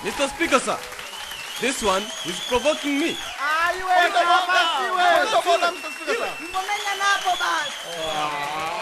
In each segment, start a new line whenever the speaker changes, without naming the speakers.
Mr. Speaker, sir, this one is provoking me.
Ngomenya napo basi.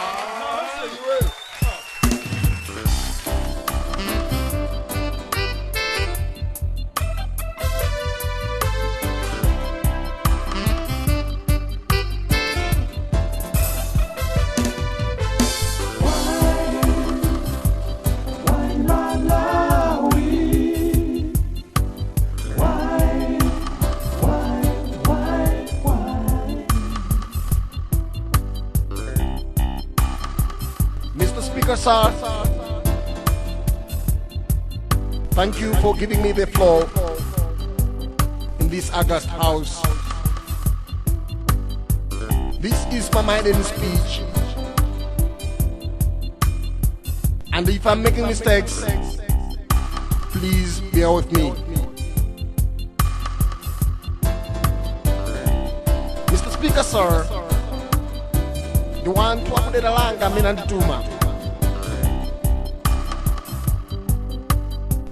Mr. Speaker, sir, thank you for giving me the floor in this august house. This is my maiden speech. And if I'm making mistakes, please bear with me. Mr. Speaker, sir, ndi anthu akudera langa amene andituma.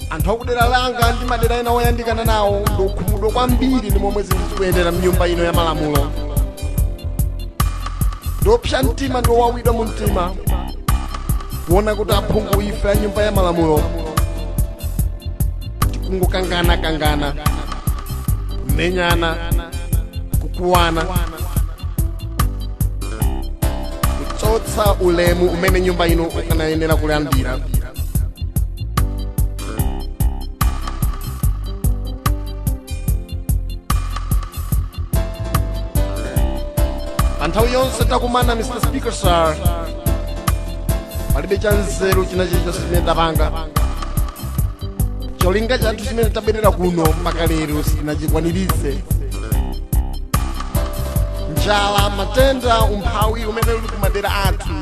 Anthu akudera langa ndi madera ena oyandikana nawo ndikukhumudwa kwambiri ndi momwe zinthu zikuyendera mnyumba ino ya malamulo. Ndopsa mtima, ndowawidwa mu mtima kuona kuti aphungu ife a nyumba ya malamulo tikungokangana-kangana, kumenyana, kukuwana, kuchotsa ulemu umene nyumba ino ukanayenera kulandira. Pa nthawi yonse takumana, Mr. Speaker, sir, palibe cha nzeru china chilichonse chimene tapanga. Cholinga chathu chimene tabwerera kuno mpaka lero sitinachikwaniritse. Njala, matenda, umphawi umene uli kumadera athu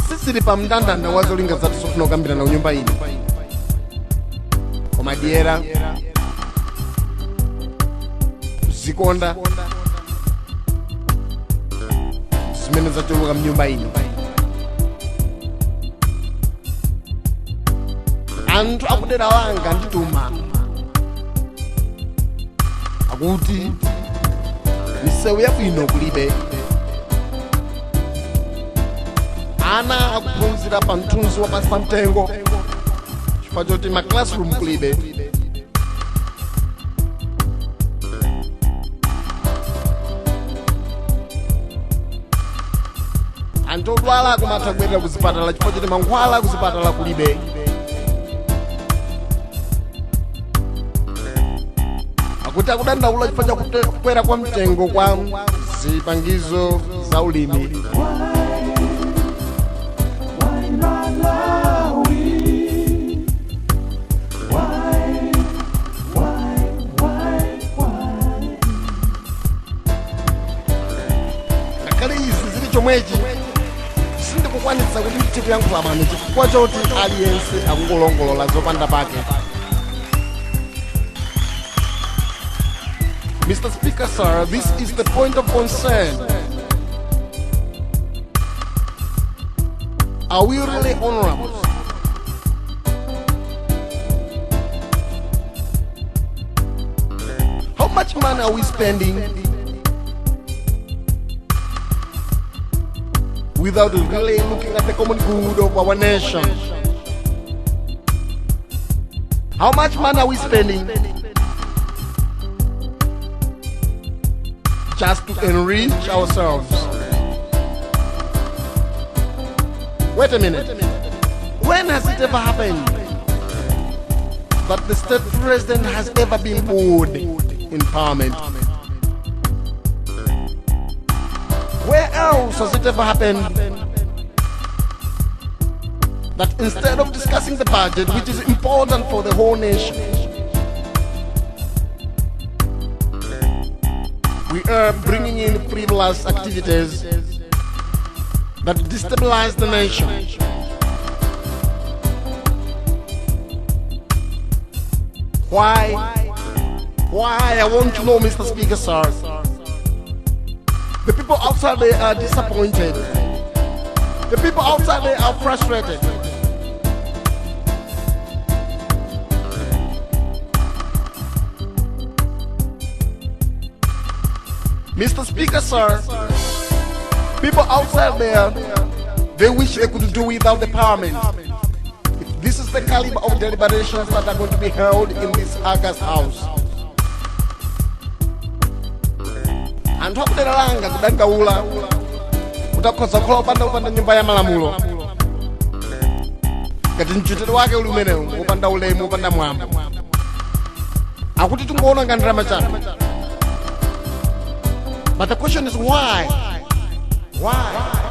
sisili pa mndandanda wa zolinga zathu zofuna kukambirana kunyumba ino, koma dyera, kuzikonda, zimene zachuluka mnyumba ino. Anthu akudera langa andituma, akuti misewu yabwino kulibe, ana akuphunzira pa mthunzi wa pansi pa mtengo chifukwa choti ma classroom kulibe. Anthu odwala akumatha kubwerera kuzipatala chifukwa choti mankhwala kuzipatala kulibe. Akuti akudandaula chifukwa cha kukwera kwa mtengo kwa zipangizo za ulimi. Ngakhale izi zili chomwechi, sindikukwanitsa kuti ndithe kuyankhula pano chifukwa choti aliyense akungolongolola zopanda pake. Mr. Speaker, sir, this is the point of concern. Are we really honorable? How much money are we spending without really looking at the common good of our nation? How much money are we spending just to enrich ourselves? Wait a minute. When has it ever happened that the state president has ever been bored in parliament? Where else has it ever happened that instead of discussing the budget, which is important for the whole nation, we are bringing in frivolous activities that destabilize the nation? Why? Why? I want to know, Mr. Speaker, sir. The people outside there are disappointed. The people outside there are frustrated. Speaker, sir, people outside there, they wish they could do without the parliament. If this is the caliber of deliberations that are going to be held in this August House. Anthu akudera langa kudandaula utakhoza kukhala upanda nyumba ya malamulo ngati mchitidwe wake uli umenewu wopanda ulemu, wopanda mwambo, akuti tingoona nga ndalama chabe. But the question is, why? Why?